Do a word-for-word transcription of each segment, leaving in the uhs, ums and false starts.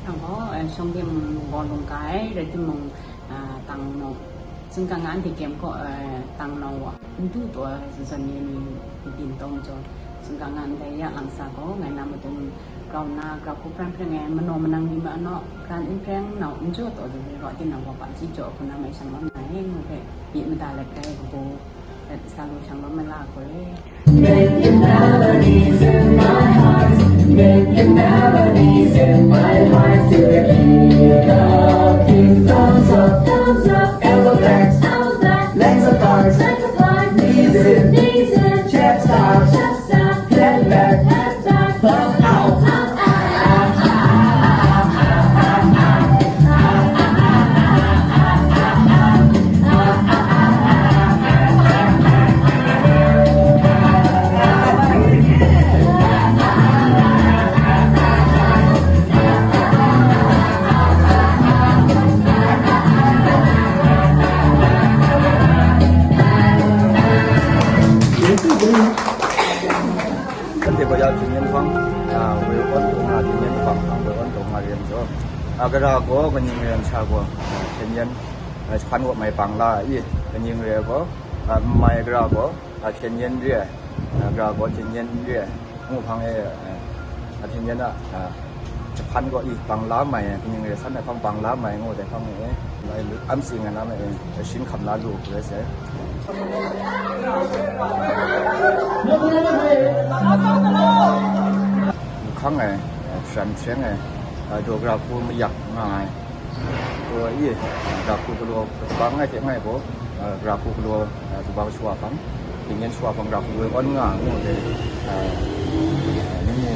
Nang gaw, eh, shawng de mung gaw lung kai, rai timung, ah, tang naw, singkang nga ndai kyem gaw, eh, tang naw wa, ndu taw zawn ni ni byin tawng jaw, singkang nga ndai ya lang sa gaw, ngai na madung grau nna, grau hku pran hpreng ai, manaw manang ni ma naw, gran n hpreng nau n jaw taw zawn ni gaw, tinang gaw pa ji jaw hku na mai shang lam ngai, ngu hpe, myit mada let kai kabu, let sa lu shang lam mai la hku re. Making melodies in my heart, making melodies in my heart to the beat of things. Thumbs up, thumbs up, elbow back, elbow back, legs apart, legs apart, knees in, knees in, chest out, chest out, head back, head back, bump out. Shanhte baw ya hpyen yen hpang, a, woi awn taw nga hpyen yen hpang, hpang woi awn taw nga re ai majaw, a, gara gaw kaning re ai masha gaw, a, hpyen yen, a, jahpan gaw mai bang la ai, kaning re ai gaw, a, mai gara gaw, a, hpyen yen re ai, a, gara gaw hpyen yen n re ai, ngu hpang e, a, a, hpyen yen a, a, jahpan gaw i bang la mai ai, kaning re ai san ai hpang bang la mai ngu dai hpang e, am si nga na ma e, shin hkam la lu hku rai sai. Lu hkang ai, sharan hpyeng ai, daw gara hku mayak nga ai. Daw i, gara hku galaw, kabang ai hte ngai gaw, gara hku galaw, kabang shawa hpang, hpyen yen shawa hpang gara hku galaw awn nga ngu hte, ni mu,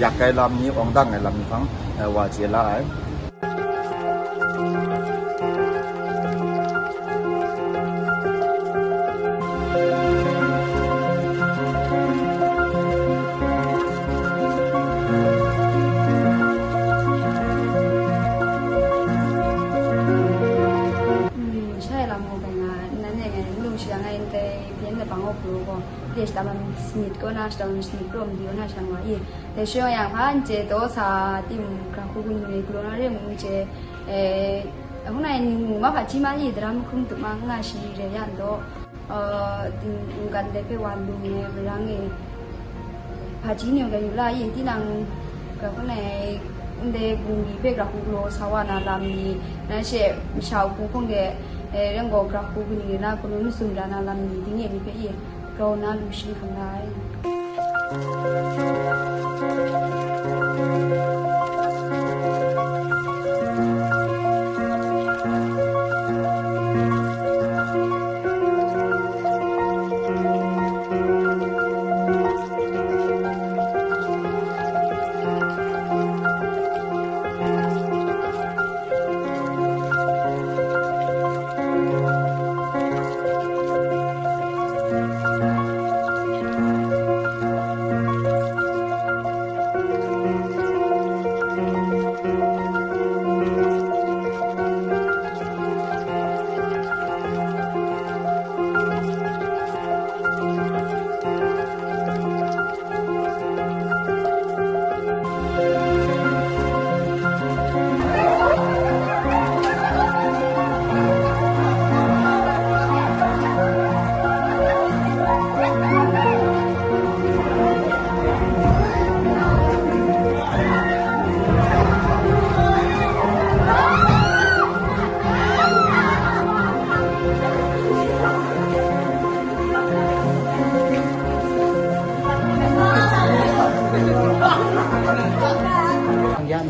yak ai lam ni, awng dang ai lam ni hpang, wa chye la ai. Shai lam gaw bai nga, nan e ngai, nlung shi yang ai ndai, byen da bang awk lu gaw, de shata lam snit kaw na, shata lam snit kaw mali kaw na shang wa i, dai shayawng yang hpa n chye taw sa, tim, gara hku gun ngu galaw na re ngu n chye, e, hkungna ni mu ma hpaji ma i, daram hkrum tup ma nga shi re ya n taw, e, tin, mungkan dai hpe wa lu nme marang e, hpaji ni gaw yu la i, tinang, gara hkungna ndai bungli hpe gara hku galaw sa wa na lam ni, nan she masha hku hkung de, e, reng gaw gara hku kaning rai na, galaw mazum ra na lam ni, ding e ni hpe i, grau na lu shi hkam la ai.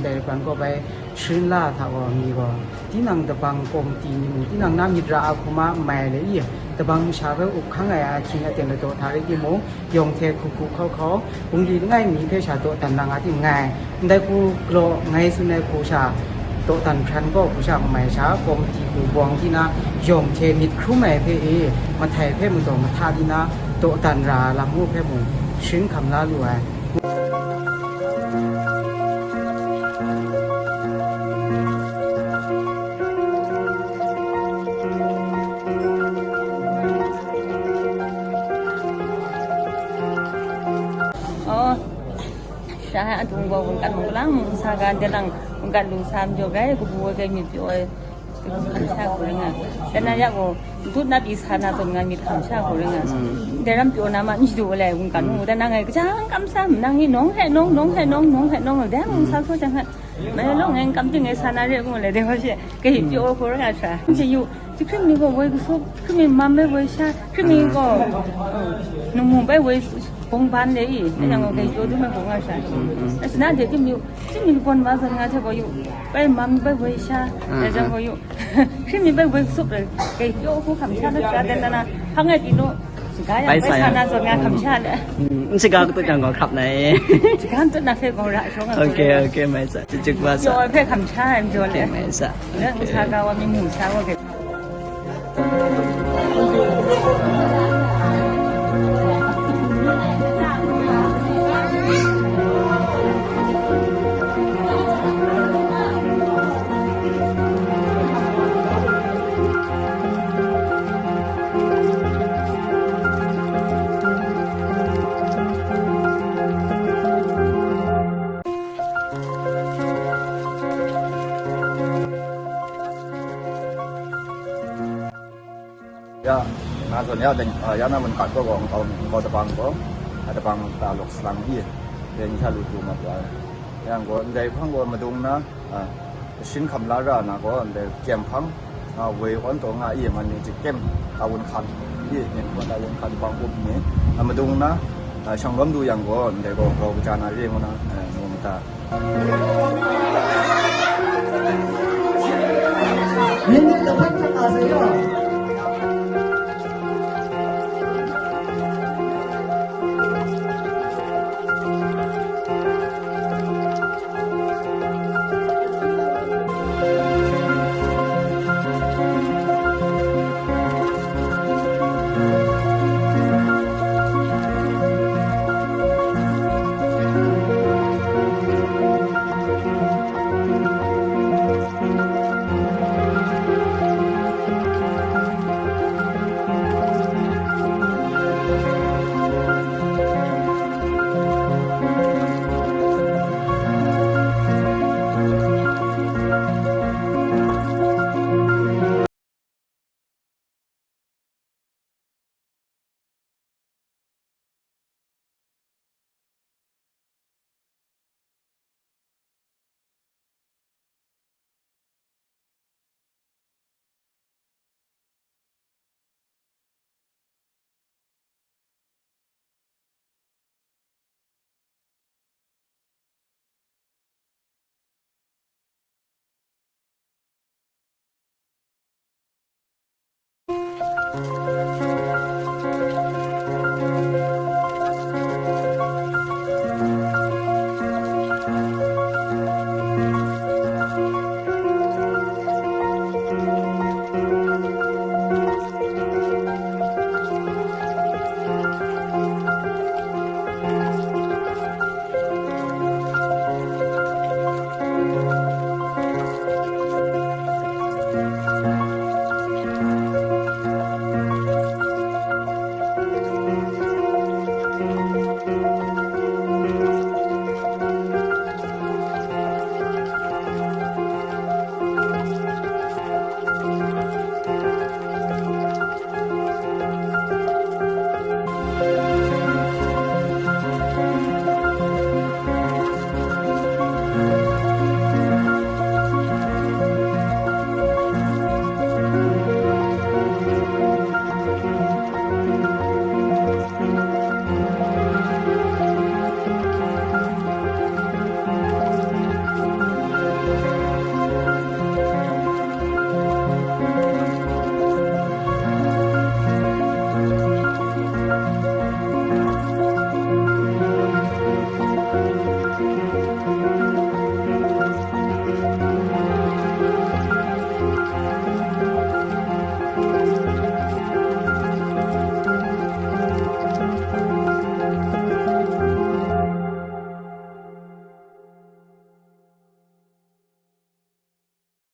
Dai rai gaw bai sharin la ai hta gaw, mi gaw tinang dabang kawmti ni mung, tinang na myit ra a hkum a n mai le i, dabang masha hpe up hkang ai ahkying aten ladaw hta rai timung, yawng hte hku hku hkau hkau, bungli langai mi hpe sha dawdan na nga ting nngai. Ndai hku galaw ngai tsun ai hku sha dawdan hpran gaw hku sha n mai sha, kawmti hku bawng di na, yawng hte myit hkrum ai hpe e, mahtai hpe madaw mahta di na, dawdan ra ai lam ngu hpe mung sharin hkam la lu ai. Oh, sha adung gaw wungkat mung lang, sa ga de lang, wungkat lu sa majaw gai, kabu ai gai myit pyaw ai, kamsha hku ring ai. Dan na ya gaw, dut na pyi sa na zawn nga myit kamsha hku ring ai. Mm. Dai ram pyaw na ma, n shadu ai, wungkat mung, dan na ngai, kajang kamsha, nang ni nawng hte nawng, nawng hte nawng, nawng hte nawng, dai mung sa so jang hte, mai long ngai kam ting ngai sa na re ngu le, dai wa she, kahi pyaw hku ring ai sha. Nji yu, Jahkring mi gaw woi kasup, hkring mi mam bai woi sha, hkring mi gaw, uh, nungmu bai woi bawng ban le i, mm, yang gaw mm, gai jaw dum ai gaw nga sha. Mm, mm. Asana de tim yu, tim mi gawn wa zawn nga hte gaw yu, bai mam bai woi sha, mm, dai jang mm, gaw yu, hkring mi bai woi kasup le, gai jaw hku hkam sha na sha, dan na na, hpang ai pyi nu, shaga yang bai bai sa sa yang na zawn nga hkam sha le. Mm, n shaga katut yang gaw hkrap na e. Shaga katut na hpe gaw ra shawng ai gaw. Okay, okay, mai sa. Chyeju kaba sa. Pyaw ai hpe hkam sha ai majaw le. Okay, mai sa. Nang okay. Nsa ga wa mi mu sa wa ke. Ya, nga zawn ya, deng, ah, ya na mun kat gaw, nkau, nkau dabang gaw, ah, dabang ta lawk salang di, deng sha lu tu mat wa. Yang gaw, ndai hpang gaw madung na, ah, sharin hkam la ra na gaw, ndai kyem hpang, ah, woi awn taw nga i, man ni chye kyem, ta wun hkan, i, nin hkawn ta wun hkan bang up ni, ah, madung na, ah, shang lawm du yang gaw, ndai gaw grau kaja na re ngu na, eh, ngu mata. Nin ni dapat kata sayo.